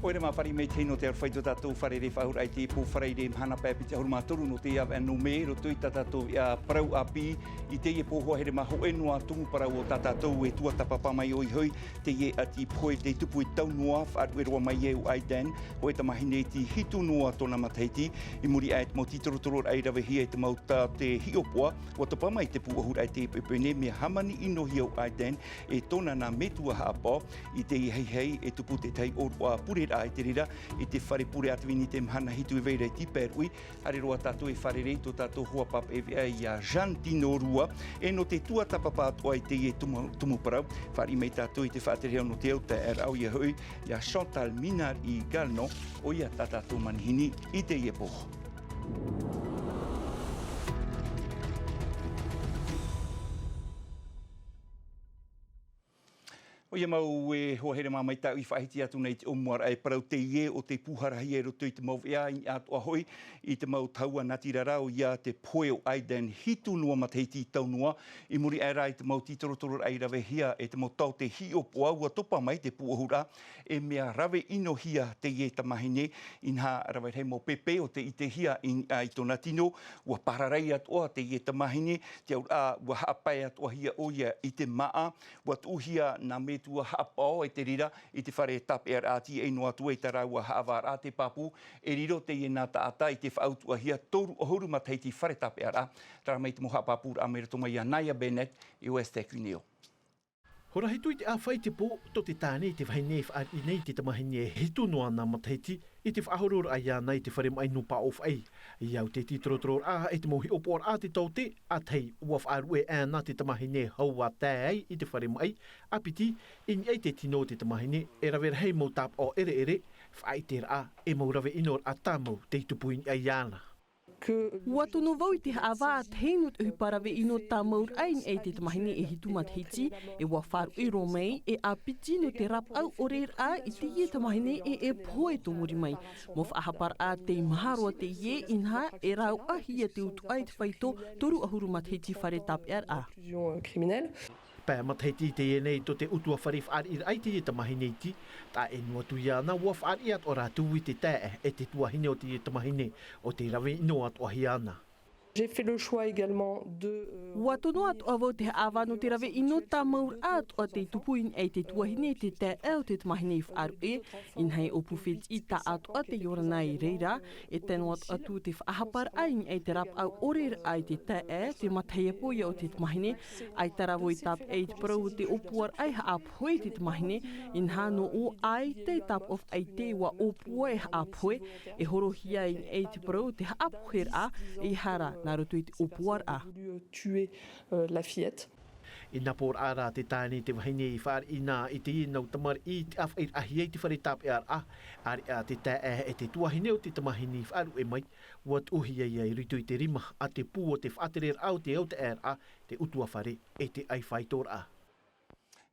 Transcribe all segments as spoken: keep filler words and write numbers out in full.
Haere mā, fāriʻi mai te tahi nō te aroha i tō tātou fārerei faʻahou raʻa i teie pō Farairē, mahana pae piti ʻahuru mā toru nō te ʻāvaʻe nō Mē, i roto i tā tātou veʻa parau ʻāpī i teie pō. Hoʻi, haere mā hōʻē noa tumu parau o tā tātou e tuatāpapa mai, ʻoia hoʻi, teie ʻati pohe tei tupu i taunoa, faʻaruʻe roa mai ai ʻo Aiden, hōʻē tamāhine iti hitu noa tōna matahiti. I muri aʻe i te mau tītorotororaʻa i ravehia e te mau taote hiʻopoʻa, ʻua topa mai te pū ʻahuraʻa i teie poʻipoʻi nei, mea hāmani ʻinohia ʻo Aiden e tōna nā metua haʻapaʻo. I teie ahiahi e tupu te tahi ʻōroʻa pureraʻa i te reira i te fare pure ʻātevini i te mahana hitu i vai ra i Tipaerui. Haere roa tātou e fārerei i tō tātou hoa pāpaʻi veʻa iā Jeanne Tinorua, e nō te tuatāpapa atoʻa i teie tumu, tumu parau, fāriʻi mai tātou i te faʻaterehau nō te autaeaʻeraʻa, ʻoia hoʻi, iā Chantal Minard i Galno, ʻoia tā tātou manihini i teie pō. ʻOia mau e hoa here mā, mai tāʻu i faʻahiti atu nei i te ʻōmuaraʻa e parau teie o te pūharahia i roto i te mau veʻa, i niʻa atoʻa hoʻi i te mau tahua natirara, ʻoia te pohe o Aiden, hitu noa matahiti taunoa. I muri aʻe rā i te mau tītorotororaʻa i ravehia e te mau taote hiʻopoʻa, ʻua topa mai te pū ʻahuraʻa e mea rave ʻinohia teie tamāhine, inaha rave rahi mau pēpē o tei ʻitehia i niʻa i tōna tino. ʻUa pārarai atoʻa teie tamāhine, te auraʻa ʻua haʻapae atoʻahia ʻoia i te māʻa, ʻua tuʻuhia nā metua haʻapaʻo e te reira i te fare tāpeʻaraʻa, tīaʻi noa atu ai tā rāua haʻavāraʻa te pāpū. E riro teie nā taʻata i te faʻautuʻahia toru ʻahuru matahiti fare tāpeʻaraʻa. Terā mai te mau haʻapāpūraʻa mai roto mai iā Naya Bennett i West Tech Unio. Hora hitu i te ʻāfa i te pō, tō te tāne i te vahine i fāriʻi nei i te tamāhine e hitu noa nā matahiti, i te faʻahororaʻa iāna i te fare maʻi nō Paʻofaʻi. I au te tītorotororaʻa e te mau hiʻopoʻaraʻa te taote, ʻa tahi, ʻua faʻaruʻe ʻāna te tamāhine hau ʻa tae ai i te fare maʻi, ʻa piti, i niʻa i te tino o te tamāhine, e rave rahi mau tāpaʻo ʻereʻere, faʻaʻiteraʻa, e mau rave ʻinoraʻa tāmau tei tupu i niʻa iāna. ʻUa tono vau i te haʻavā ʻa tahi nō te ʻohipa rave ʻino tāmauraʻa i niʻa i te tamāhine e hitu matahiti, e ʻua faʻaruʻe roa mai, e ʻa piti nō te rapaʻau ʻoreraʻa i teie tamāhine e, e pohe tō muri mai. Mau faʻahaparaʻa tei maha roa teie, inaha e rāuʻahia te utuʻa i te faito toru ʻahuru matahiti fare tāpeʻaraʻa. Pae matahiti i teie nei tō te ʻutuāfare i fāriʻiraʻa i teie tamāhine iti, taʻa ʻē noa atu iāna, ʻua fāriʻi atoʻa rātou i te taeaʻe e te tuahine o teie tamāhine, ʻo tei rave ʻino atoʻahia ana. J'ai fait le choix également de, euh, ʻUa tono atoʻa vau te haʻavā nō te rave ʻino tāmauraʻa atoʻa tei tupu i niʻa i te tuahine e te taeaʻe o te tamāhine i faʻaruʻe, inaha e ʻōpū fētiʻi taʻatoʻa tei ora na i reira, e tae noa atu te faʻahaparaʻa i niʻa i te rapaʻau ʻoreraʻa i te taeaʻe, te matahiapo ia o te tamāhine, ʻaita rā vau i tāpeʻa i te parau o te ʻōpuaraʻa e haʻapohe i te tamāhine, inaha nō ʻō ʻaita e tāpaʻo faʻaʻite ʻua ʻōpua e haʻapohe, e horohia i niʻa i te parau o te haʻapoheraʻa, ʻeiaha rā, nā roto i te ʻōpuaraʻa. Voulu tuer, euh, la fillette. I nā pōraʻa rā te tāne i te vahine i fāriʻi na i teie nau tamariʻi i te ʻāfaʻiraʻahia i te fare tāpeʻaraʻa, ʻāreʻa te taeaʻe e te tuahine o te tamāhine i faʻaruʻe mai, ʻua tuʻuhia ia i roto i te rima a te pū o te faʻatereraʻa o te autaeaʻeraʻa, te ʻutuāfare e te ʻaifaitoraʻa.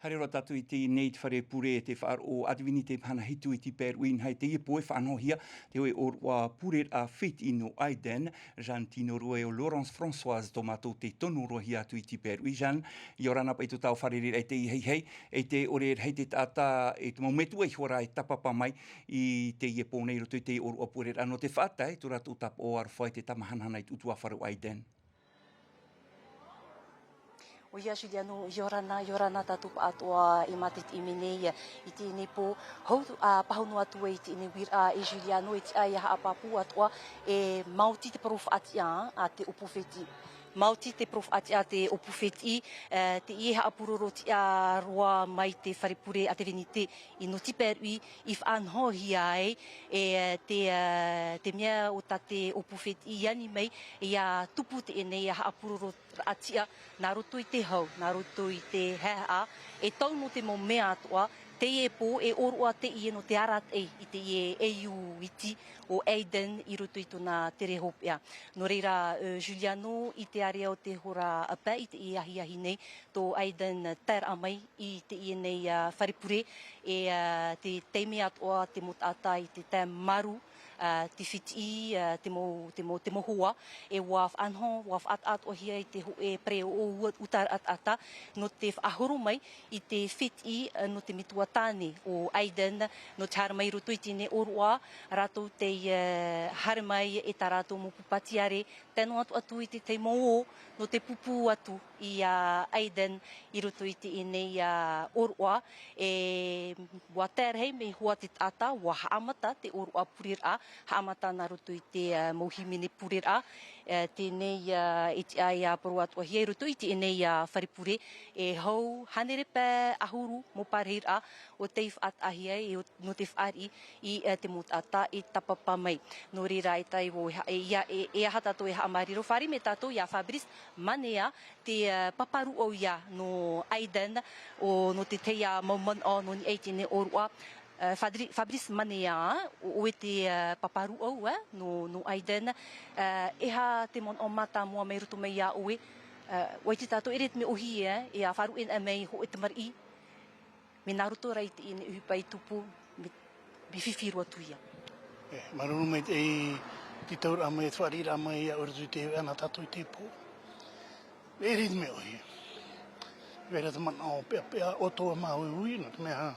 Haere roa tātou i teie nei te fare pure e te faʻaroʻo ʻātevini i te mahana hitu i Tipaerui, inaha i teie pō e faʻanahohia te hōʻē ʻōroʻa pureraʻa fētiʻi nō Aiden, Jeanne Tinorua e ʻo Laurence Françoise tō mātou tei tono roa hia atu i Tipaerui. Jeanne, ʻia ora na paʻi tō tāua fārereiraʻa i teie ahiahi, e te ʻore rahi te taʻata, e te mau metua iho rā e tāpapa mai i teie pō nei i roto i teie ʻōroʻa pureraʻa nō te faʻatae tō rātou tāpaʻo aroha i te tāmahanahana i te ʻutuāfare o Aiden. ʻOia, Juliano, ʻia ora na, ʻia ora na tātou pāʻatoʻa i mātiti i mea nei, i teie nei pō, hou, ā, pāhono atu ai i teie nei uiraʻa, e Juliano, e tiʻa ia haʻapāpū atoʻa, e maoti te parau faʻatiʻa a te ʻōpū fētiʻi. Maoti te parau faʻatiʻa a te ʻōpū fētiʻi, ā, teie haʻapuroro tiʻa roa mai te fare pure ʻātevini i nō Tipaerui i faʻanahohia ai, e, te, ā, te mea ʻo tā te ʻōpū fētiʻi i ani mai, ʻia tupu teie nei haʻapurororaʻa tiʻa nā roto i te hau, nā roto i te haehaʻa, e tau nō te mau mea atoʻa, teie pō e ʻōroʻa teie nō te arataʻi i teie ʻeiū iti ʻo Aiden i roto i tōna tere hopeʻa. Nō reira, ā, Juliano, i te ārea o te hora pae i teie ahiahi nei, tō Aiden taeraʻa mai i teie nei, ā, fare pure, e, ā, te taime atoʻa te mau taʻata i te tae maru, ā, te fetiʻi, ā, te mau, te mau, te mau hoa, e ʻua faʻanaho, ʻua faʻataʻatoʻahia i te hōʻē pereʻoʻo ʻu-, ʻuta raʻatata, nō te faʻahoro mai i te fetiʻi, ā, nō te metua tāne ʻo Aiden, nō te haere mai i roto i teie ʻōroʻa, rātou tei, ā, haere mai e tā rātou mau pūpātiare, tae noa atu, atu i te tahi mau ō, nō te pūpū atu ia Aiden i roto i teie nei, ā, ʻōroʻa, e ʻua tae rahi mea hoa te taʻata, ʻua haʻamata te ʻōroʻa pureraʻa, haʻamata nā roto i te, ā, mau hīmene pureraʻa, ā, teie nei, ā, e tiʻa ia parau atoʻahia i roto i teie nei, ā, fare pure, e hau hānere pae ʻahuru mau parahiraʻa ʻo tei faʻataʻahia e ʻo nō te fāriʻi i, ā, te mau taʻata i tāpapa mai. Nō reira, e tae ʻoe, e, ia, e, e aha tātou e haʻamāriro, fāriʻi mai tātou ia Fabrice Manea, te, ā, pāpā rūʻau ia nō Aiden, ʻo, nō te tahi mau manaʻo nō niʻa i teie ʻōroʻa, ā, Fadri-, Fabrice Manea, ʻo, ʻoe te, ā, pāpā rūʻau, ā, nō, nō Aiden, ā, e aha te manaʻo mātāmua mai roto mai ia ʻoe, ā, ʻua ʻite tātou, ʻeʻere te mea ʻōhie, ā, e faʻaruʻe mai hōʻē tamariʻi, mea nā roto rā i teie nei ʻohipa i tupu, mea, mea fifi roa atu ia. E, māuruuru maitaʻi i te tauraʻa mai, te fāriʻiraʻa mai ia ʻoe i roto i te, ana tātou i te pō. E riro te mea ʻōhie. Vera te manaʻo peʻapeʻa ʻoutou e māuiui, nō te mea,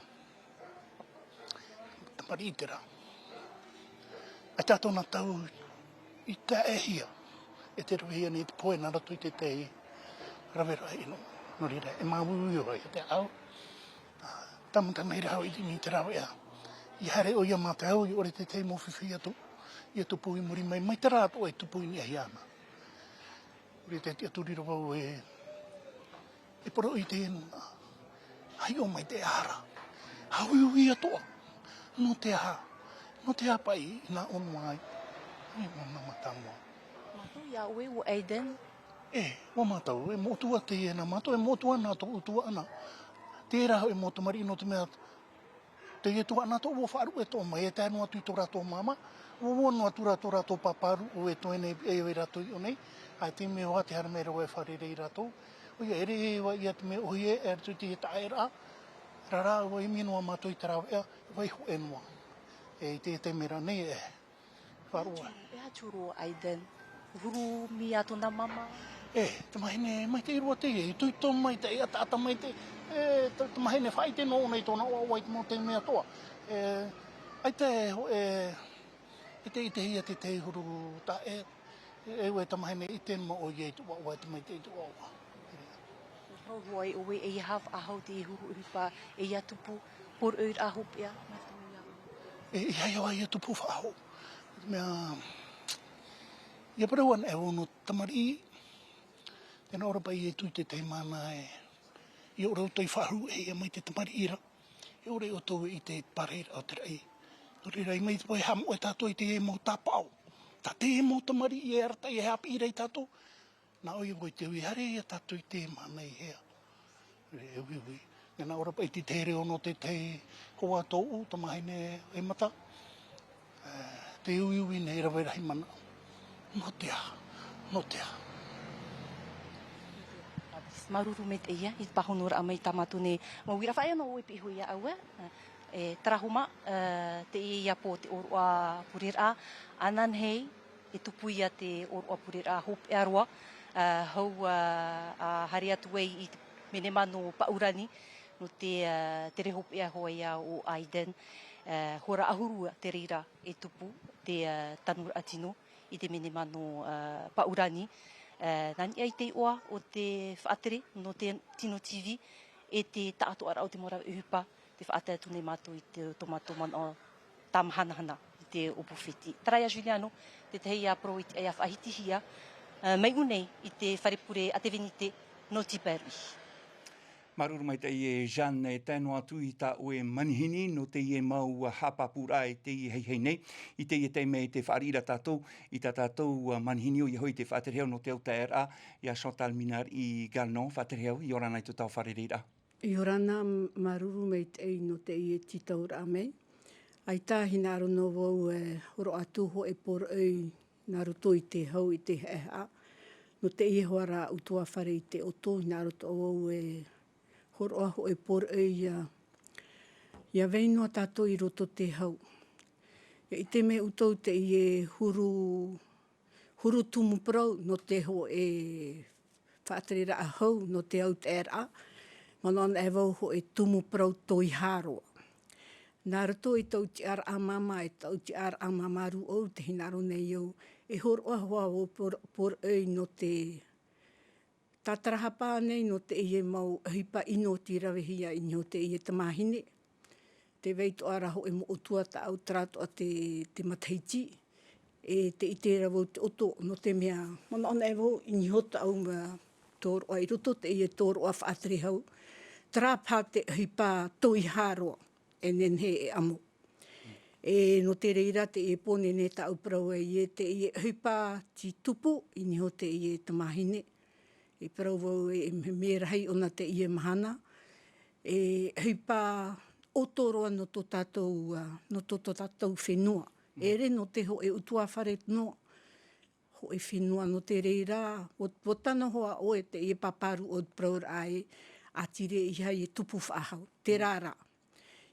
tamariʻi terā. ʻAita tōna tau i taʻehia, e te ravehia nei te pohe nā roto i te tahi raveraʻa ʻino. Nō reira, e māuiui ʻoe ia te ʻāʻau. Ā, tāmata nei rā hoʻi i te, i te rāveʻa. ʻIa haere ʻoe ia mātau, ʻia ʻore te tahi mau fifi atu, ʻia tupu i muri mai, mai terā atoʻa e tupu i niʻa iāna. Uri te tiʻaturi ra vau e, e poroʻi i teie nūnaʻa. Hiʻo mai te ʻāhara. Hāuiui atoʻa. Nō te aha? Nō te aha paʻi i nā ʻō noa ai? E, nō nā mātāmua. Mātou ia ʻoe ʻo Aiden? E, ʻua mātau, e moʻotua teie nā mātou, e moʻotua nā tōʻu tuaʻana. Terā hoʻi e mau tamariʻi nō te mea, teie tuaʻana atoʻa ʻua faʻaruʻe atoʻa mai, e tae noa atu i tō rātou māmā, ʻua, ʻua noa atu rā tō rātou pāpā rūʻau e toe nei, e, e rātou i ʻō nei, ʻaita i mea hoʻi te haere mai ra vau e fārerei ia rātou. ʻOia, ʻeʻere ʻoia te mea ʻōhie, e rātou i te taʻeraʻa, rā, rā, ʻua ʻimi noa mātou i te rāveʻa, vaiiho noa. E, i te, te mea rā nei, e, Faʻaroʻo. E aha te huru o Aiden? Huru mai tōna māmā? E, tamahine maitaʻi roa teie, itoito maitaʻi, ataata maitaʻi, e, ta-, tamahine faʻaʻite noa ʻōna i tōna ʻoaʻoa i te mau taime atoʻa. E, ʻaita e, e, e ʻite, ʻitehia te tahi huru taʻa, e, e, e tamahine ʻite noa ʻoia i te ʻoaʻoa, i te maitaʻi i te ʻoaʻoa. Hau hoʻi ʻoe, e aha faʻahou te huru ʻohipa, e ʻia tupu, poroʻi ra hopeʻa, mai te mea. E, e ʻeiaha ʻoe ʻia tupu faʻahou. Mea, ʻia parau anaʻe vau nō te tamariʻi, tē nā ʻō ra paʻi e tuʻu i te tahi mahana e, ʻia ʻore ʻoutou i faʻaruʻe ia mai te tamariʻi ra, ʻia ʻore ʻoutou i te parahiraʻa o te raʻi. Nō reira, i mai te pohe haʻamoʻe tātou i teie mau tāpaʻo. Tā teie mau tamariʻi e arataʻi e haʻapiʻi ra ia tātou, nā ʻoe ia vau i te ui, haere ia tātou i te mahana i hea. E uiui. Nā ʻō ra paʻi te reo nō te tahi hoa tōʻu, tamahine ʻaimata. E, te uiui nei rave rahi manaʻo. Nō te aha? Nō te aha? Māuruuru maitaʻi ia, i te pāhonoraʻa mai tā mātou nei. Mau uira, faʻaea noa ʻoe i piʻi iho ia au, e, e, terā homa, e, teie pō te ʻōroʻa pureraʻa, ananahi, e tupu ia te ʻōroʻa pureraʻa hopeʻa roa, ā, hau, ā, ā, haere atu ai i te menema nō Paʻurani, nō te, ā, tere hopeʻa hoʻi ia ʻo Aiden, ā, hora ʻahuru te reira e tupu te, ā, tanuraʻa tino i te menema nō, ā, Paʻurani, ā, nā niʻa i te iʻoa o te faʻatere nō te Tino T V, e te taʻatoʻaraʻa o te mau rave ʻohipa, tē faʻatae atu nei mātou i te, tō mātou manaʻo tāmahanahana i te ʻōpū fetiʻi. Terā ia Juliano, te tahi ia parau i te, ia faʻahitihia, ā, mai ʻō nei i te fare pure a te Venite nō Tipaerui. Māuruuru maitaʻi e Jeanne, e tae noa atu i tā ʻoe manihini nō teie mau haʻapāpūraʻa i teie haihai nei, i teie taime i te fāriʻi ra tātou, i tā tātou manihini ʻoia hoʻi te faʻaterehau nō te autaeaʻeraʻa, ia Chantal Minari Galnon, faʻaterehau, ʻia ora na i tō tāua fārereiraʻa. ʻIa ora na, māuruuru maitaʻi nō teie tītauraʻa mai. ʻAita, hinaʻaro noa vau e hōroʻa atu hōʻē poroʻi nā roto i te hau i te haʻehaʻa. Nō teie hoʻi rā ʻutuāfare i te ʻoto, hinaʻaro atoʻa vau e hōroʻa hōʻē poroʻi ʻia, ʻia vai noa tātou i roto te hau. I te mea ʻoutou teie huru, huru tumu parau nō te hōʻē faʻatereraʻa hau nō te autaʻeraʻa, manaʻo anaʻe vau hōʻē tumu parau toiharoa. Nā roto i taʻu tiʻaraʻa māmā, e taʻu tiʻaraʻa māmā rūʻau, te hinaʻaro nei au, e hōroʻa hoʻi au por-, poroʻi nō te tātarahapa nei nō teie mau ʻohipa ʻino tei ravehia i niʻa i teie tamāhine. Tē vai atoʻa ra hōʻē mau ʻutuāfare, taʻu terā atoʻa te, te matahiti. E tē ʻite ra vau te ʻoto, nō te mea, manaʻo anaʻe vau, i niʻa i taʻu, ā, tōroʻa i roto teie tōroʻa faʻatere hau, terā paha te ʻohipa toiharoa e nehenehe e ʻamo. E nō te reira teie pō, nehenehe tāʻu parau ai ē, teie ʻohipa tei tupu i niʻa i teie tamāhine. E parau vau ē, e mea rahi ʻōna teie mahana, e ʻohipa ʻoto roa nō tō tātou, ā, nō tō, tō tātou fenua. Mm. ʻEʻere nō te hōʻē ʻutuāfare noa, hōʻē fenua. Nō te reira, ʻua, ʻua tano hoʻi ʻoe teie pāpā rūʻau, te parauraʻa ē, ʻaita e ʻihaʻai e tupu faʻahou. Terā rā.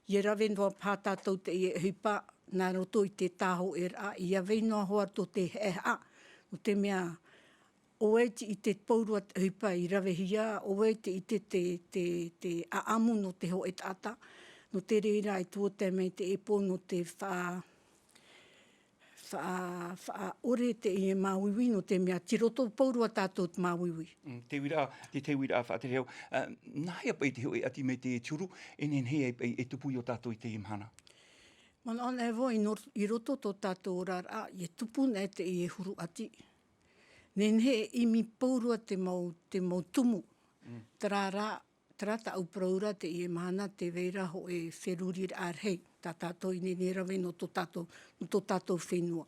ʻIa rave noa paha tātou teie ʻohipa, nā roto i te tāhōʻēraʻa, ʻia vai noa hoʻi tō te haʻehaʻa, nō te mea, ʻo vai tē ʻite pauroa te ʻohipa i ravehia, ʻo vai tē ʻite te, te, te ʻaʻamu nō te hōʻē taʻata, nō te reira e tuatāpapa mai teie pō nō te faʻa-, faʻa-, faʻaʻore teie māuiui, nō te mea tei roto pauroa tātou te māuiui. Mm, te uiraʻa, te, te uiraʻa faʻatere hau. Ā, nā hea paʻi te hōʻē ʻati mai te huru, e nehenehe ai paʻi e tupu i ō tātou i teie mahana? Manaʻo anaʻe vau, i nor-, i roto tō tātou oraraʻa, ʻia tupu nei teie huru ʻati. Nehenehe e ʻimi pauroa te mau, te mau tumu. Mm. Terā rā, terā tāʻu parau ra teie mahana, tē vai ra hōʻē feruriraʻa rahi tā tātou i nehenehe e rave nō tō tātou, nō tō tātou fenua.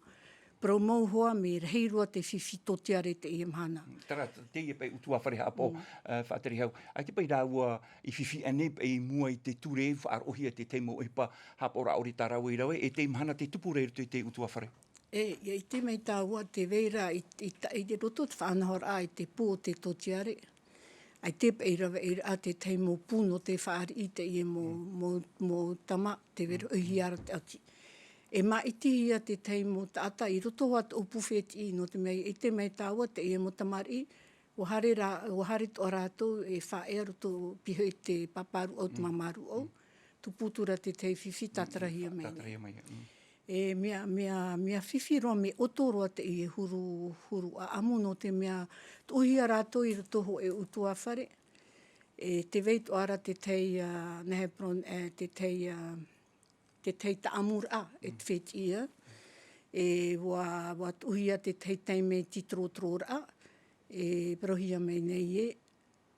Parau mau hoʻi, mea rahi roa te fifi tōtiare teie mahana. Mm, terā, teie paʻi ʻutuāfare haʻapaʻo, mm, ā, faʻatere hau. ʻAita paʻi rāua i fifi ānei paʻi i mua i te ture, faʻaroʻohia te tahi mau ʻohipa haʻapaʻoraʻa ʻore tā rāua i rave, e teie mahana tē tupu ra i roto i te ʻutuāfare? E, ʻia ʻite mai tāua, tē vai ra i, i ta-, i roto te faʻanahoraʻa i te pū o te tōtiare. ʻAita paʻi i rave ra te tahi mau pū nō te fāriʻi i teie mau, mm, mau, mau tama, tē vai ra, mm, ʻohia ra te ʻati. E māʻitihia te tahi mau taʻata i roto hoʻi tō ʻoutou pū fētiʻi, nō te mea, ʻia ʻite mai tāua, teie mau tamariʻi, ʻua haere rā, ʻua haere atoʻa rātou e faʻaea i roto piha i te pāpā rūʻau, te, mm, māmā rūʻau. Mm. Tupu atu ra te tahi fifi, mm, tātarahia mai nei. Tātarahia mai, mm. E mea, mea, mea fifi roa, mea ʻoto roa teie huru, huru ʻaʻamu, nō te mea, tuʻuhia rātou i roto hōʻē ʻutuāfare. E tē vai atoʻa ra te tahi, ā, nehenehe parau, e, te tahi, ā, te tahi taʻamuraʻa, e, mm, te fētiʻi, ā. E ʻua, ʻua tuʻuhia te tahi taime titorotoraʻa, e parauhia mai nei ē,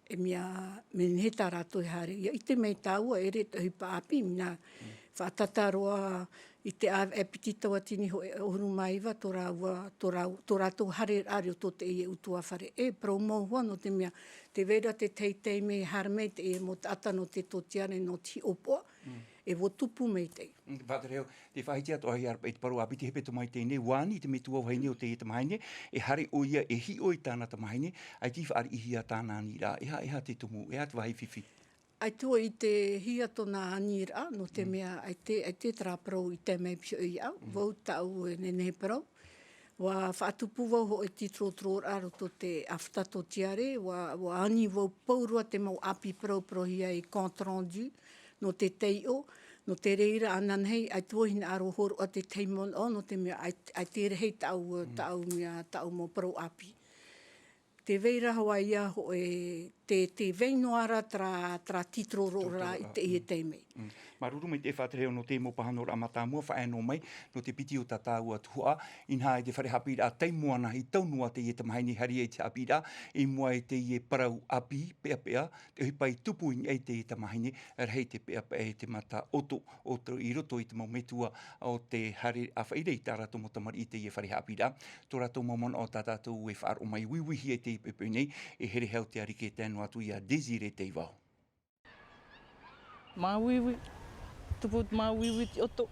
e mea, mea nehenehe tā rātou e haere. ʻIa ʻite mai tāua, ʻeʻere te ʻohipa ʻāpī, mea, mm, faʻatata roa i te ʻāvaʻe piti tauatini hōʻē ʻahuru mā iva tō rāua, tō rāu-, tō rātou haereraʻa i roto teie ʻutuāfare. E parau mau hoʻi, nō te mea, tē vai ra te tahi taime e haere mai teie mau taʻata nō te tōtiare, nō te hiʻopoʻa, mm, e ʻua tupu maitaʻi. Mm, faʻatere hau, tē faʻahiti atoʻa ra paʻi te parau ʻāpī, te hepetoma i teie nei, ʻua ani te metua vahine o teie tamāhine, e haere ʻoia e hiʻo i tāna tamāhine, ʻaita i fāriʻihia tāna aniraʻa, e aha, e aha te tumu, e aha te vāhi fifi? ʻAita vau i ʻitehia tōna aniraʻa, nō te, mm, mea, ʻaita, ʻaita terā parau i tae mai pihaʻi iāʻu, mm, vau tāʻu e nehenehe e parau. ʻUa faʻatupu vau hōʻē titorotoraʻa i roto i te ʻāfata tōtiare, ʻua, ʻua ani vau pauroa te mau ʻāpī parau, parauhia e compte rendu, nō te taiʻo, nō te reira ananahi, ʻaita vau hinaʻaro hōroʻa te tahi manaʻo, nō te mea ʻai-, ʻaita e rahi tāʻu, mm, tāʻu mea, tāʻu mau parau ʻāpī. Tē vai ra hoʻi ïa hōʻē, tē, tē vai noa ra terā, terā titororaʻa i teie taime. Mm. Māuruuru maitaʻi e faʻatere hau nō te mau pāhonoraʻa mātāmua, faʻaea noa mai, nō te piti o tā tāua tuhaʻa, inaha i te fare haʻapiʻiraʻa Taimoana i tau noa teie tamāhine i haere ai i te haʻapiʻiraʻa, i mua i teie parau ʻāpī, peʻapeʻa, te ʻohipa i tupu i niʻa i teie tamāhine, rahi te peʻapeʻa e te mata ʻoto, ʻoto i roto i te mau metua o te haere ʻāfaʻi ra i tā rātou mau tamariʻi i teie fare haʻapiʻiraʻa. Tō rātou mau manaʻo tā tātou e faʻaroʻo mai, uiuihia i teie poʻipoʻi nei, e here hau te ariki e tae noa atu iā Désiré Teivao. Māuiui, tupu māuiui te ʻoto.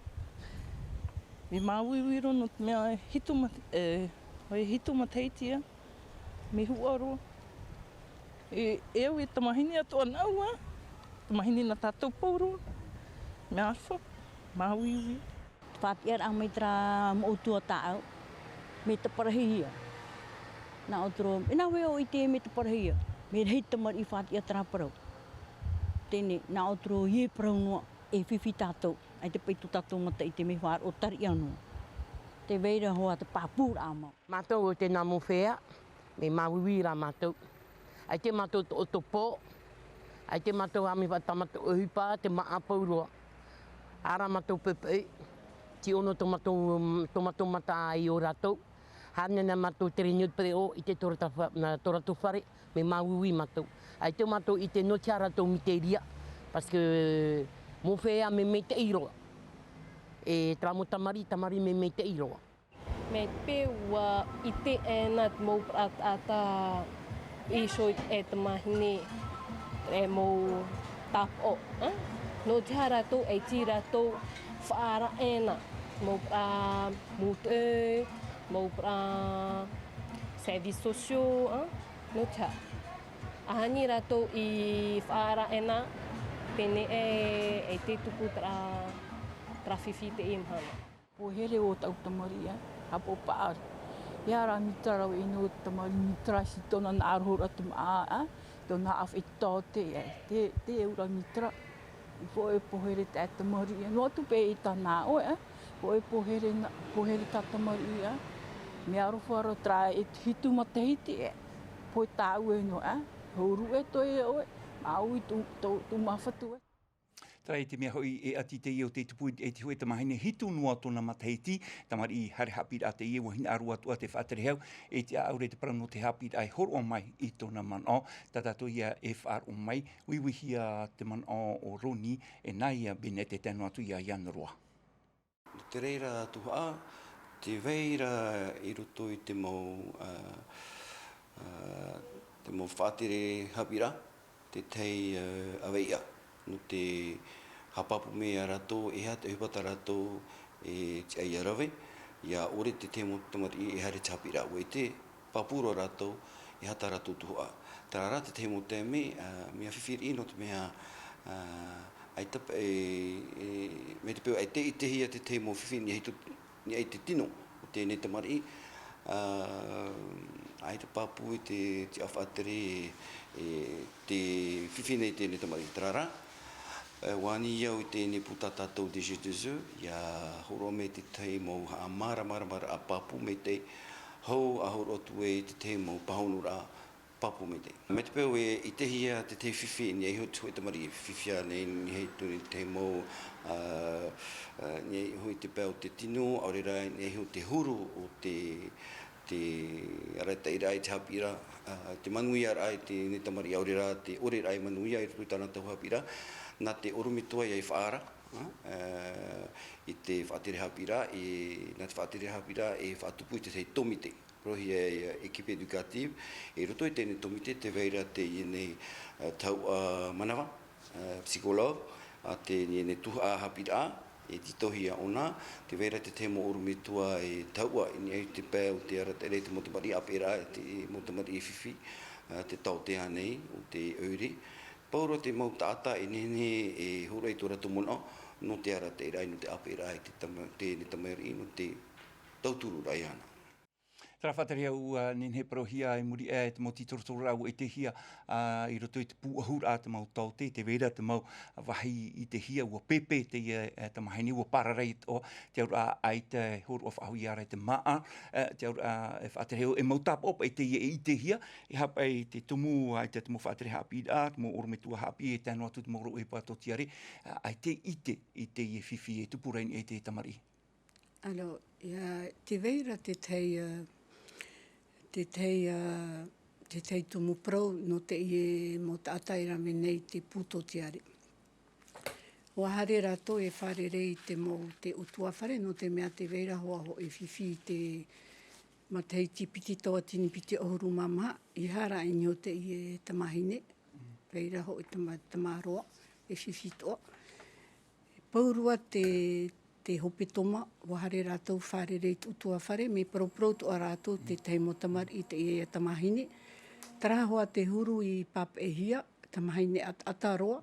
Mea māuiui roa nō te mea e hitu mat-, e, e hitu matahiti ïa. Mea huʻa roa. E, e au e tamāhine atoʻa nāʻu ā. Tamāhine nā tātou pauroa. Mea aroha, māuiui. Fātiʻa raʻa mai terā moʻotua tāʻau, mea taparahi ia. Nā ʻō te rō, e nā vea ʻo ʻite mea taparahi ia, mea rahi te tamariʻi fātiʻa terā parau. Teie, nā ʻō te rō, ʻia parau noa, e fifi tātou, ʻaita paʻi tō tātou mata ʻite mea faʻaroʻo tariʻa noa. Tē vai ra hoʻi te pāpūraʻa mau. Mātou ʻo tēnā mau feiā, mea māuiui rā mātou. ʻAita mātou toʻotoʻo, ʻaita mātou ʻāmui faʻatamata ʻohipa, te māʻa pauroa. ʻĀ rā mātou poʻipoʻi, tīʻono tō mātou, tō mātou mata i ō rātou. Haere nei mātou tere niu pereʻo i te tō rātou fa-, nā tō rātou fare, mea māuiui mātou. ʻAita mātou ʻite nō te aha rātou mea tei reira, parce que mau feiā mea maitaʻi roa. E terā mau tamariʻi, tamariʻi mea maitaʻi roa. Mea te peu ʻua ʻite ʻē na te mau parau taʻata i ʻō i te tamahine, e mau tāpaʻo, ā? Nō te aha rātou e tei rātou faʻaara ʻē na, mau parau mūtoʻi, mau parau services sociaux, ā? Nō te aha. ʻAhani rātou i faʻaara ʻē na, pēnei ē, e te tupu terā, terā fifi i teie mahana. Pohere ʻo tāʻu tamariʻi, ā, haʻapaʻo paʻari. ʻEiaha rā mita rave ʻino te tamariʻi mita rā, ʻaita tōna nā ʻaroha rā te māʻa, ā, tōna haʻafaʻitaote, ā, te, te ʻeura mita rā. I poʻe pohere te tamariʻi, ā, noa atu paʻi i tāna ʻoe, ā, poʻe pohere nā, pohere tā tamariʻi, ā. Mea aroha roa terā e hitu matahiti, ā. Pohe tāʻu e noa, ā. Huru e toe ʻoe, māuiui tō, tō, tō māfatu, ā. Terā i te mea hoʻi e ʻati teie o te tupu e te hōʻē tamahine hitu noa tōna matahiti, tamariʻi haere haʻapiʻiraʻa teie, ʻua hinaʻaro atu ā te faʻaterehau, e tiʻa ʻaore te parau nō te haʻapiʻiraʻa e hōroʻa mai i tōna manaʻo, tā tātou ia e faʻaroʻo mai, uiuihia te manaʻo o Roni, e nā ia Bennett e tae noa atu ia Iana Roa. Nō te reira tuhaʻa, tē vai ra i roto i te mau, ā, ā, te mau faʻatere haʻapiʻiraʻa, te tahi, ā, ʻāvaʻe iʻa. Nō te haʻapāpū mai ia rātou, e aha te ʻohipa tā rātou e tiʻa ia rave, ʻia ʻore te tahi mau tamariʻi e haere i te haʻapiʻiraʻa, ʻua ʻite, pāpū roa rātou, e aha tā rātou tuhaʻa. Terā rā te tahi mau taime, ā, mea fifi riʻi nō te mea, ā, ʻaita, e, e, mai te peu ʻaita i ʻitehia te tahi mau fifi i niʻa i te, i niʻa i te tino o teie nei tamariʻi, ā, ʻaita pāpū i te, te tiʻa faʻatere, e, te fifi nei i teie nei tamariʻi. Terā rā, e, ʻua ani au i teie nei pū tā tātou DG deux E, ʻia hōroʻa mai te tahi mau haʻamāramaramaraʻa pāpū maitaʻi, hou ʻa hōroʻa atu ai i te tahi mau pāhonoraʻa pāpū maitaʻi. Mai te peu e ʻitehia te tahi fifi i niʻa iho i te hōʻē tamariʻi e fifia nei, i niʻa iho i te tahi mau, ā, ā, i niʻa iho i te pae o te tino, ʻaore rā i niʻa iho i te huru o te, te arataʻiraʻa i te haʻapiʻiraʻa, ā, te manuiaraʻa i teie nei tamariʻi, ʻaore rā te ʻoreraʻa e manuia i roto i tāna tau haʻapiʻiraʻa, nā te ʻorometua ia e faʻaara, ā, ā, i te faʻatere haʻapiʻiraʻa, e, nā te faʻatere haʻapiʻiraʻa e faʻatupu i te tahi tōmite. Parauhia e, e, équipe éducative, i roto i teie nei tōmite tē vai ra teie nei, ā, tahuʻa manava, ā, psychologue, ā, teie nei tuhaʻa haʻapiʻiraʻa, e tītauhia ʻōna, tē vai ra te tahi mau ʻorometua e tahuʻa i niʻa i te pae o te arataʻiraʻa i te mau tamariʻi ʻāpeʻeraʻa, te mau tamariʻi fifi, ā, te taote ānei, ʻo te ʻoire. Pauroa te mau taʻata e nehenehe e hōroʻa i tō rātou manaʻo, nō te arataʻiraʻa, nō te ʻāpeʻeraʻa i te tama-, teie nei tamariʻi, nō te tautururaʻa iāna. Terā faʻaterehau, ā, nehenehe e parauhia i muri aʻe te mau tītorotororaʻa ʻua ʻitehia, ā, i roto i te pūʻohuraʻa te mau taote, tē vai ra te mau vāhi i ʻitehia, ʻua pēpē teie, ā, tamahine, ʻua pārahi atoʻa te auraʻa ʻaita e hōroʻa faʻahou ia rā i te māʻa, ā, te auraʻa, ā, e faʻaterehau, e mau tāpaʻo paʻi teie e ʻitehia, e aha paʻi te tumu, ʻaita te mau faʻatere haʻapiʻiraʻa, te mau ʻorometua haʻapiʻi, e tae noa atu te mau rauʻeipa tōtiare, ā, ʻaita e ʻite i teie fifi e tupu ra i niʻa i te tamariʻi. Alors, ʻia, tē vai ra te tahi, ā, te tahi, ā, te tahi tumu parau nō teie mau taʻata e rave nei i te pū tōtiare. ʻUa haere rātou e fārerei i te mau, te ʻutuāfare, nō te mea tē vai ra hoʻi hōʻē fifi i te matahiti piti tauatini piti ʻahuru mā maha, i haere i niʻa i teie tamahine, vai ra hōʻē tama-, tamaroa, e fifi atoʻa. Pauroa te, te hepetoma, ʻua haere rātou fārerei i te ʻutuāfare, mea paraparau atoʻa rātou, te tahi mau tamariʻi, teie tamahine. Terā hoʻi te huru i pāpaʻihia, tamahine ʻat-, ʻataʻata roa.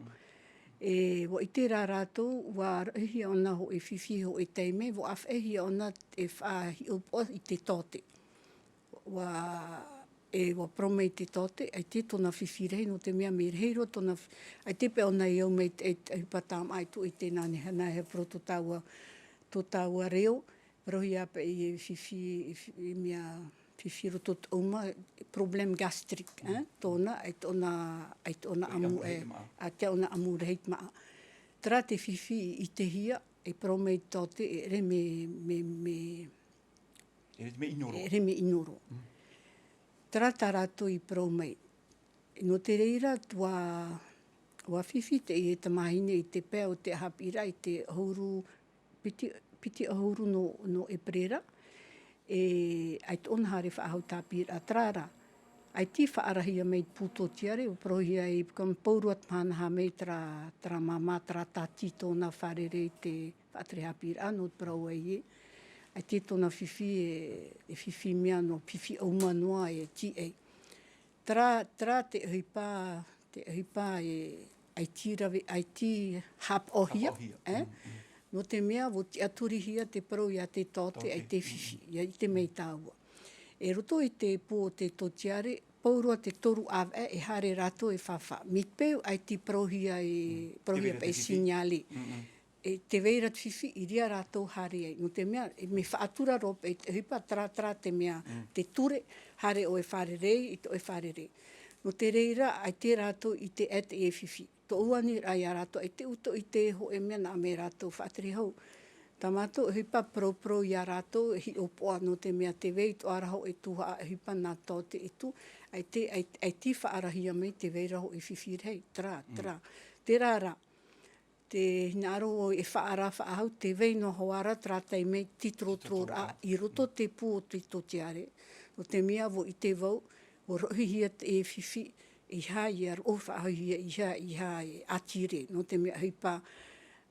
E ua ʻite rā rātou ua raʻihia ʻōna hōʻē fifi hōʻē taime, ua ʻāfaʻihia ʻōna e faʻahiʻopoʻa i te taote. Ua e ua parau mai te taote ʻaita tōna fifi rahi, nō te mea mea rahi roa tōna fi- ʻaita paʻi ʻōna e au mai te ʻohipa tāmāʻa i tuʻu i tēnā nei hana he parau tō tāua tō tāua reo. Parauhia paʻi e fifi e mea fifi roto te ʻauma, problème gastrique, tōna ʻaita ʻōna ʻaita ʻōna ʻamu e ʻaita ʻōna ʻamu rahi te maʻa. Terā te fifi i ʻitehia e parau mai te taote e ʻere me me me e ʻere me ʻino roa. Terā tā rātou i parau mai. Nō te reira ua ua fifi teie tamahine i te pae o te haʻapiʻiraʻa i te ʻahuru piti piti ʻahuru nō nō ʻeperēra. E ʻaita ʻōna haere faʻahou tāpīraʻa terā rā. ʻAita i faʻarahia mai pū tōtiare ua parauhia e ʻipuka paurua te mahana hā mai terā terā māmā terā tāti tōna fārerei i te faʻatere haʻapiʻiraʻa nō te parau ai ē. ʻAita tōna fifi e fifi mea nō fifi ʻauma noa e tīʻai. Terā terā te ʻohipa te ʻohipa e ʻaita rave ʻaita haʻapaʻohia. Nō te mea ua tiʻaturihia te parau iā te taote ʻaita e fifi ia ʻite mai tāua. E roto i te pū o te tōtiare paurua te toru ʻāvaʻe e haere rātou e fāfā me te peu ʻaita parauhia e parauhia paʻi signalé. E te vai ra te fifi i reira rātou haere ai nō te mea me faʻatura roa paʻi te ʻohipa terā terā te mea te ture haere ʻoe fārerei i te ʻoe fārerei. Nō te reira ʻaita rātou i te ʻete e fifi tōʻu aniraʻa iā rātou ʻaita ʻuto i te hōʻē mea nā me rātou faʻatere hou. Tā mātou ʻohipa parauparau iā rātou e hiʻopoʻa nō te mea te vai toʻa raho e tuhaʻa ʻohipa nā taote e tū ʻaita ʻaita faʻarahia mai te vai raho e fifi rahi terā terā terā rā. Te hinaʻaro e faʻaara faʻahou te vai noa hoʻi ra terā taime titorotororaʻa i roto te pū o te tōtiare. Nō te mea ua ʻite vau ua roʻohia te fifi i hā ia roʻo faʻahoʻihia i hā i hā e ʻātīrē nō te mea ʻohipa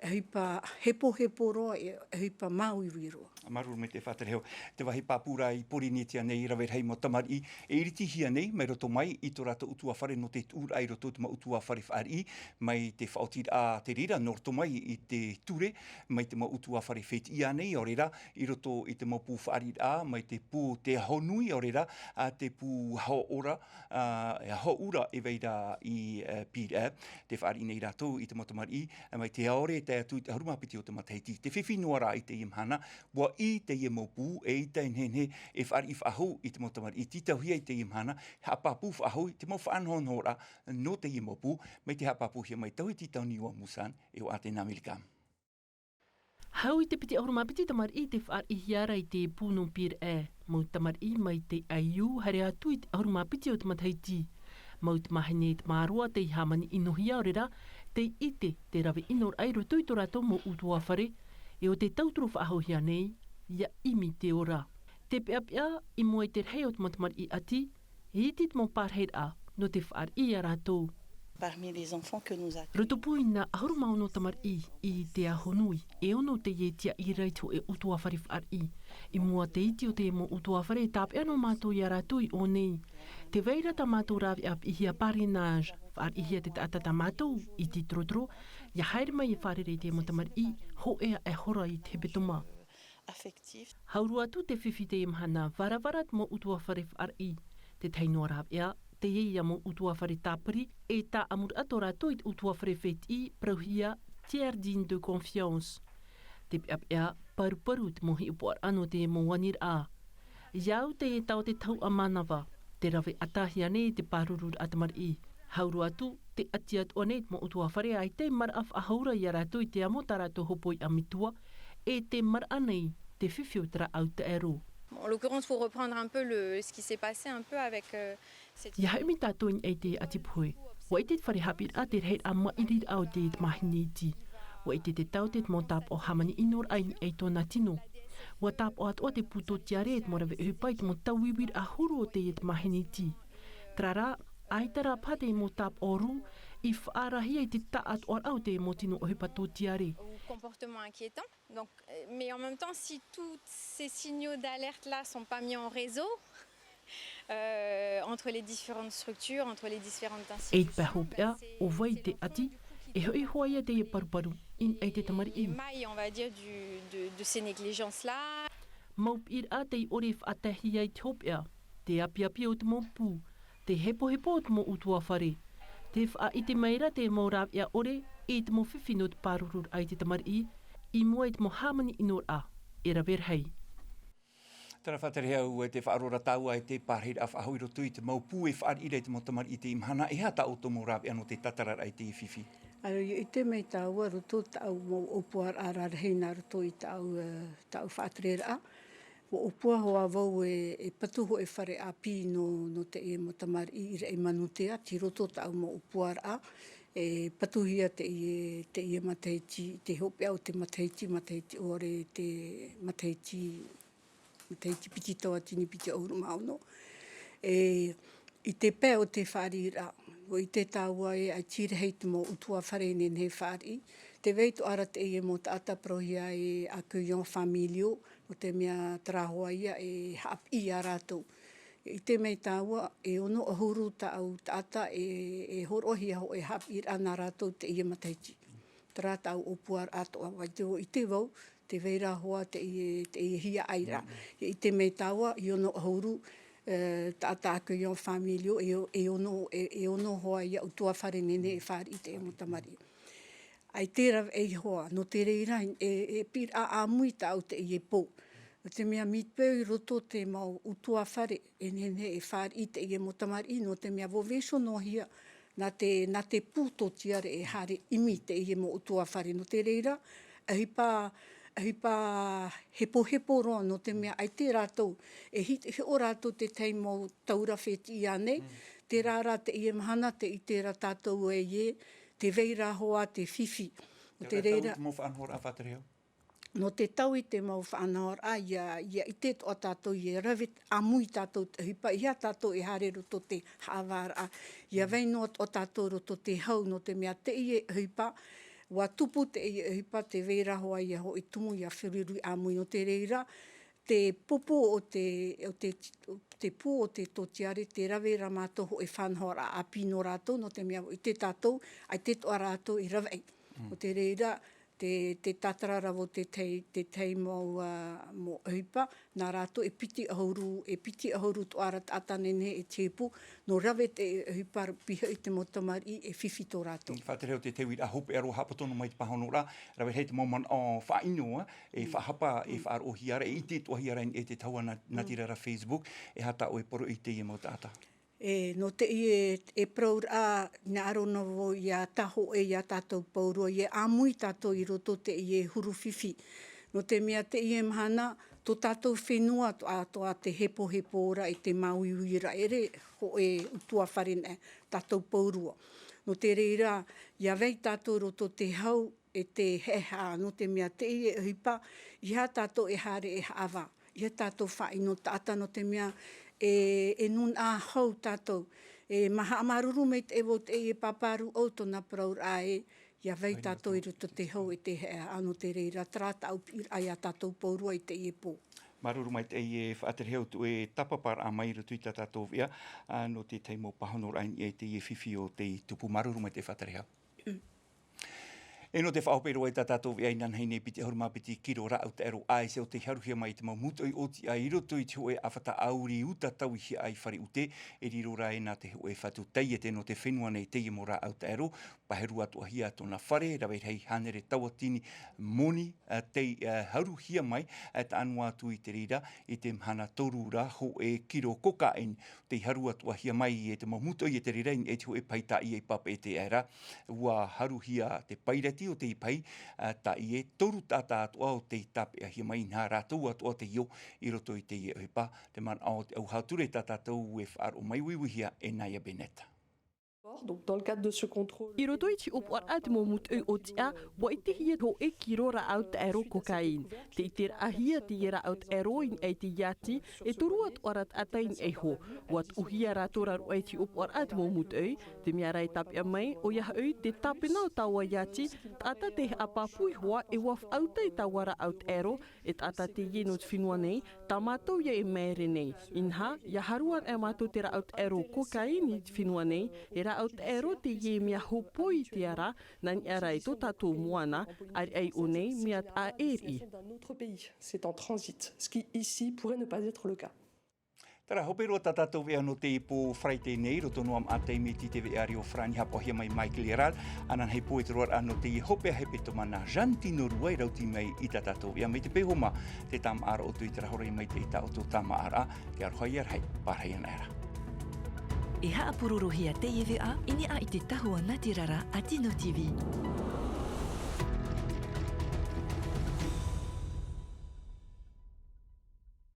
ʻohipa hepohepo roa e ʻohipa māuiui roa. Māuruuru mai te faʻatere hou. Te vāhi pāpū rā i Pōrīnetia nei rave rahi mau tamariʻi e iritihia nei mai roto mai i tō rātou ʻutuāfare nō te tuʻuraʻa i roto i te mau ʻutuāfare fāriʻi mai te faʻaotiraʻa te reira nō roto mai i te ture mai te mau ʻutuāfare fētiʻi nei ʻaore rā i roto i te mau pū fāriʻiraʻa mai te pū te aho nui ʻaore rā a te pū aho ora a e aho ura e vai ra i pīraʻe. Te fāriʻi nei rātou i te mau tamariʻi mai te ʻaore e tae atu i te ʻahuru mā piti o te matahiti te fifi noa rā i teie mahana. Ua ʻī teie mau pū e ʻaita e nehenehe e fāriʻi faʻahou i te mau tamariʻi tītauhia i teie mahana. Haʻapāpū faʻahou i te mau faʻanahonahoraʻa nō teie mau pū mai te haʻapāpūhia mai tauhiti tauniua musan e o ʻātena amerika. Hau i te piti ʻahuru mā piti tamariʻi te fāriʻihia ra i te pū nō pīraʻe. Mau tamariʻi mai te ʻaiū haere atu i te ʻahuru mā piti o te matahiti. Mau tamahine e te māroa tei hāmani ʻinohia ʻaore rā tei ʻite te rave ʻinoraʻa i roto i tō rātou mau ʻutuāfare e o te tauturu faʻahouhia nei ia ʻimi te ora. Te peʻapeʻa i mua i te rahi o te mau tamariʻi ʻati e iti te mau pārahiraʻa nō te fāriʻi iā rātou. Parmi les enfants que nous accueillons. Roto pū i nā ʻahuru mā ono tamariʻi i te aho nui e ono teie tiaʻi ra i te hōʻē ʻutuāfare fāriʻi. I mua te iti o te mau ʻutuāfare e tāpeʻa noa mātou iā rātou i ʻō nei. Te vai ra tā mātou rāveʻa piʻihia parrainage fāriʻihia te taʻata tā mātou i titorotoro ia haere mai e fārerei i te mau tamariʻi hōʻē aʻe hora i te hepetoma. Hau roa atu te fifi teie mahana varavara te mau ʻutuāfare fāriʻi. Tētahi noa rāveʻa teie ia mau ʻutuāfare tāpiri e tāʻamuraʻa tō rātou i te ʻutuāfare fētiʻi parauhia tiers digne de confiance. Te peʻapeʻa paruparu te mau hiʻopoʻaraʻa nō te mau aniraʻa. Ia au teie taote tahuʻa mānava te rave ʻatahia nei te pārururaʻa tamariʻi. Hau roa atu te ʻati atoʻa nei te mau ʻutuāfare ʻaita e maraʻa faʻahou ra iā rātou i te amo tā rātou hōpoiʻa metua e te maraʻa nei te fifi o te rāʻau taʻero. En l'occurrence, pour reprendre un peu le, ce qui s'est passé un peu avec, euh, cette... Ia haʻumi tātou i niʻa i te ʻati pohe. Ua ʻite te fare haʻapiʻiraʻa te rahiraʻa maʻiriraʻa o teie tamahine iti. Ua ʻite te taote te mau tāpaʻo hāmani ʻinoraʻa i niʻa i tōna tino. Ua tāpaʻo atoʻa te pū tōtiare e te mau rave ʻohipa i te mau tauiuiraʻa huru o teie tamahine iti. Terā rā, ʻaita rā paha te mau tāpaʻo rū i faʻaarahia i te taʻatoʻaraʻa o te mau tino ʻohipa tōtiare. Au comportement inquiétant. Donc, euh, mais en même temps, si tous ces signaux d'alerte-là sont pas mis en réseau, euh, entre les différentes structures, entre les différentes institutions, ben, c'est, c'est n'importe quoi. E te pae hopeʻa, ʻo vai te ʻati, E hoʻi hoʻi ia teie paruparu i niʻa i te tamariʻi. Maille, on va dire, du, de, de ces négligences-là. Mau piʻiraʻa tei ʻore e faʻataehia i te hopeʻa, te apiapi o te mau pū, te hepohepo o te mau ʻutuāfare. Te faʻaʻite mai ra te mau rāveʻa ʻore i te mau fifi nō te pāruruʻraʻa i te tamariʻi, i mua i te mau hāmani ʻinoraʻa e rave rahi. Tara faʻatere au e te faʻaroʻo ra tāua e te pārahiraʻa faʻahou i roto i te mau pū e fāriʻi ra i te mau tamariʻi i teie mahana, e aha tā ʻoutou mau rāveʻa nō te tātararaʻa i teie fifi? ʻAore, i ʻite mai tāua roto tāʻu mau ʻōpuaraʻa rarahi nā roto i tāʻu, e, tāʻu faʻatereraʻa. Ua ʻōpua hoʻi vau e, e patu hoʻi fare ʻāpī nō, nō teie mau tamariʻi i Raʻimanutea, tei roto tāʻu mau ʻōpuaraʻa, e patuhia teie, teie matahiti, te hopeʻa o te matahiti, matahiti ʻoire, te matahiti, matahiti piti tauatini piti ʻahuru mā ono. E, i te pae o te fāriʻiraʻa, ʻua ʻite tāua e ʻaita rahi te mau ʻutuāfare e nehenehe e fāriʻi. Tē vai atoʻa ra teie mau taʻata parauhia e accueillant familial, nō te mea terā hoʻi ia e haʻapiʻi ia rātou. E ʻite mai tāua, e ono ʻahuru tāʻu taʻata e, e hōroʻahia hoʻi e haʻapiʻiraʻa nā rātou teie matahiti. Terā tāʻu ʻōpuaraʻa atoʻa, ʻua ʻite vau, ʻua ʻite vau, tē vai ra hoʻi teie, teie hiaʻai ra. Mm. E ʻite mai tāua, e ono ʻahuru, e, taʻata accueillant familial, e, e ono, e, e ono hoʻi ia ʻutuāfare nehenehe e fāriʻi i teie mau tamariʻi. ʻAita e rave hoʻi, nō te reira, e, e piʻiraʻa ʻāmui tāʻu teie pō. Nō te mea mai te peu i roto te mau ʻutuāfare e nehenehe e fāriʻi i teie mau tamariʻi, nō te mea ʻua vaiiho noa hia nā te, nā te pū tōtiare e haere ʻimi i teie mau ʻutuāfare. Nō te reira, ʻohipa, ʻohipa hepohepo roa, nō te mea ʻaita rātou, e hi-, hiʻo rātou te tahi mau taura fētiʻi ānei, Mm. terā rā teie mahana tē ʻite ra tātou e, e, tē vai ra hoʻi te fifi. Nō te Terā reira, tau te mau faʻanahoraʻa faʻatere au. Nō te tau i te mau faʻanahoraʻa, ʻia, ʻia ʻite atoʻa tātou, ʻia rave ʻāmui tātou te ʻohipa, ʻeiaha tātou e haere roto te haʻavāraʻa. ʻIa Mm. vai noa atoʻa tātou roto te hau, nō te mea teie ʻohipa, ʻua tupu teie ʻohipa, tē vai ra hoʻi ia hoʻi tumu ʻia feruri ʻāmui. Nō te reira, te pōpō o te, o te, o te pū o te tōtiare, tē rave ra mātou hoʻi faʻanahoraʻa ʻāpī nō rātou, nō te mea ʻua ʻite tātou, ʻaita atoʻa rātou e rave. Mm. Nō te reira, te, te tātara ra vau te tahi, te tahi mau, ā, mau ʻohipa, nā rātou e piti ʻahuru, e piti ʻahuru atoʻa ra taʻata nehenehe e tipu, nō rave te ʻohipa ra, pihaʻi i te mau tamariʻi e fifi tō rātou. Faʻatere au te tauiraʻa hopeʻa roa haʻapoto noa mai te pāhonoraʻa, rave rahi te mau manaʻo faʻaʻino, ā, e Mm. faʻahapa, e Mm. faʻaroʻohia ra, e ʻite atoʻahia ra i te tahua nā, nā Mm. te reira Facebook, e aha tā ʻoe poro i teie mau taʻata. E, nō teie, e parau ra, hinaʻaro noa vau ʻia tae hoʻi ia tātou pauroa, ʻia ʻāmui tātou i roto teie huru fifi. Nō te mea teie mahana, tō tātou fenua atoʻa, atoʻa te hepoheporaʻa, te māuiuiraʻa, ʻere hoʻi ʻutuāfare nei tātou pauroa. Nō te reira, ʻia vai tātou roto te hau, e te haʻehaʻa, nō te mea teie ʻohipa, ʻeiaha tātou e haere e haʻavā, ʻeiaha tātou faʻaʻino taʻata, nō te mea e, e nūnaʻa hau tātou. E mā-, haʻamāuruuru maitaʻi vau teie pāpā rūʻau tōna parauraʻa ē, ʻia vai Vai tātou noa. i roto te hau e te haʻehaʻa, nō te reira, terā tāʻu piʻiraʻa ia tātou pauroa i teie pō. Māuruuru maitaʻi e faʻatere au tō ʻoe tāpaparaʻa mai i roto i tā tātou veʻa, ā, nō te tahi mau pāhonoraʻa i teie fifi o tei tupu. Māuruuru maitaʻi e faʻatere au. Mm. E nō te faʻahope roa i tā tātou veʻa inanahi nei, piti ʻahuru mā piti kiro rāʻau taʻero ʻāiʻa o tei haruhia mai i te mau mūtoʻi ʻōtiʻa i roto i te hōʻē ʻāfata ʻāuri uta tauihaʻa i Fare ʻUte, e riro ra ē nā te hōʻē fatu taiete nō te fenua nei teie mau rāʻau taʻero, paheru atoʻahia tōna fare, rave rahi hānere tauatini moni, ā, tei, ā, haruhia mai, ā, taʻa noa atu i te reira, i te mahana toru ra, hōʻē kiro cocaïne, tei haru atoʻahia mai e te mau mūtoʻi e te reira, i te hōʻē pahi tāʻie i Papeʻete, ʻaore rā, ʻua haruhia te pairati o teie pahi, ā, tāʻie, toru taʻata atoʻa o tei tāpeʻahia mai, inaha rātou atoʻa tei ō i roto i teie ʻohipa. Te manaʻo o te ʻauhau ture tā tātou e faʻaroʻo mai, uiuihia e Naya Bennett. Donc, dans le cadre de ce contrôle, I roto i te ʻōpuaraʻa te mau mūtoʻi ʻōtiʻa, ʻua ʻitehia hōʻē kiro rāʻau taʻero cocaïne. Tē ʻiteraʻahia teie rāʻau taʻero i niʻa i te iāti, e toru atoʻa ra taʻata i niʻa iho. ʻUa tuʻuhia rātou ra roa i te ʻōpuaraʻa te mau mūtoʻi, te mea ra e tāpeʻa mai, ʻoia hoʻi te tāpena o taua iāti, taʻata tei haʻapāpū iho ā, e ʻua faʻauta i taua rāʻau taʻero, e taʻata teie nō te fenua nei, tā mātou ia e māere nei. Inaha, ʻia haru anaʻe mātou te rāʻau taʻero cocaïne i te fenua nei, e rā Au te ʻero teie mea hōpoi i te ara, nā niʻa rā i tō tātou moana, ʻareʻa i ʻō nei mea taʻa ʻē riʻi. D'un autre pays, c'est en transit, ce qui ici pourrait ne pas être le cas. Tara, hope roa tā tātou veʻa nō teie pō Faraite nei, roto noa maʻa taime i te veʻa reo farāni haʻapaʻohia mai Michael Herald, ānānahi pō e te roaraʻa nō teie hopeʻa hepetoma nā Jean Tino Rua i rauti mai i tā tātou veʻa mai te peu homa, te tāmāʻaraʻa ʻoutou i te rahorei mai te i tā ʻoutou tāmāʻaraʻa, te aroha ia rahi, pārahi ana era. E haʻapurorohia teie veʻa i niʻa i te tahua nā te rara a Tino T V.